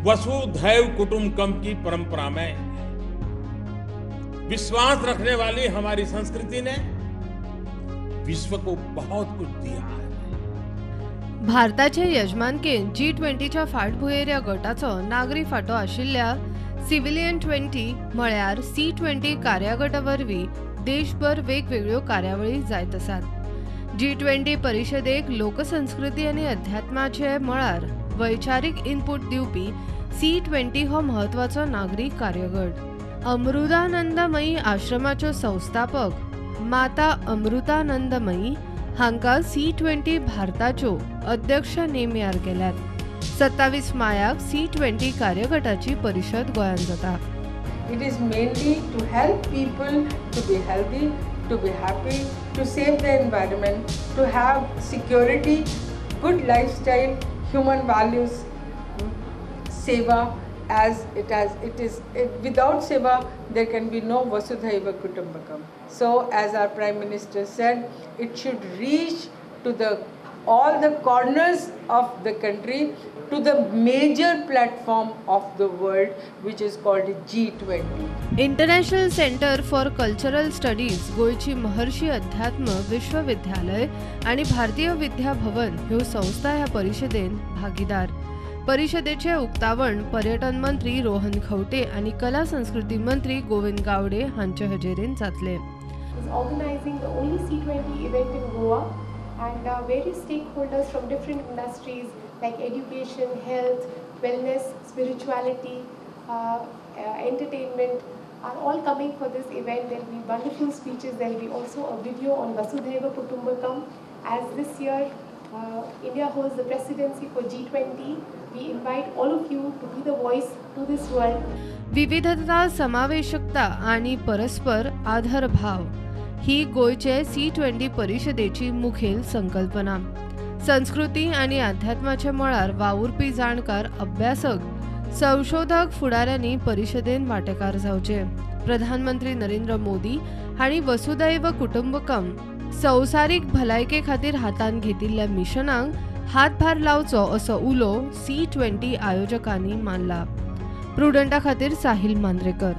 वसुधैव कुटुंबकम की परंपरा में विश्वास रखने वाली हमारी संस्कृति ने विश्व को बहुत कुछ दिया है। भारताचे यजमानकेन G20च्या फाटभुंयेर ह्या गटाचो नागरी फांटो आशिल्ल्या सिव्हिलियन 20 म्हळ्यार C20 कार्यगटा वरवीं देशभर वेगवेगळ्यो कार्यावळी जायत आसात। G20 परिशदेक लोकसंस्कृती आनी अध्यात्माचे मळार वैचारीक इनपूट दिवपी C20 हो म्हत्वाचो नागरी कार्यगट। अमृतानंदमयी आश्रमाच्यो संस्थापक माता अमृतानंदमयी हांकां C20 भारताच्यो अध्यक्ष नेमयार केल्यात। 27 मायाक C20 कार्यगटाची परिशद गोंयांत जाता। It is mainly to help people to be healthy, to be happy, to save the environment, to have security, good lifestyle, human values, seva. As it is, without seva there can be no Vasudhaiva Kutumbakam. So as our Prime Minister said, it should reach to the all the corners of the country, to the major platform of the world, which is called G20. International Centre for Cultural Studies, गोंयची महर्षी अध्यात्म विश्वविद्यालय आनी भारतीय विद्या भवन ह्यो संस्था ह्या परिशदेन भागीदार। परिशदेचे उक्तावण पर्यटन मंत्री रोहन खंवटे आनी कला संस्कृती मंत्री गोविंद गावडे हांचे हजेरेन जातले। Is organizing the only C20 event in Goa, and various stakeholders from different industries like education, health, wellness, spirituality, entertainment are all coming for this event. There will be wonderful speeches. There will be also a video on Vasudhaiva Kutumbakam. As this year India holds the presidency for G20, we invite all of you to be the voice to this world. विविधता, समावेशकता आणि परस्पर आदरभाव ही गोंयचे C20 परिशदेची मुखेल संकल्पना। संस्कृती आनी अध्यात्माच्या मळार वावुरपी जाणकार, अभ्यासक, संशोधक फुडाऱ्यांनी परिशदेन वांटेकार जावचे। प्रधानमंत्री नरेंद्र मोदी हांणी वसुधैव कुटुंबकम संवसारीक भलायके खातीर हातांत घेतिल्ल्या मिशनाक हातभार लावचो असो उलो C20 आयोजकांनी मानला। प्रुडंटा खातीर साहिल मांद्रेकर।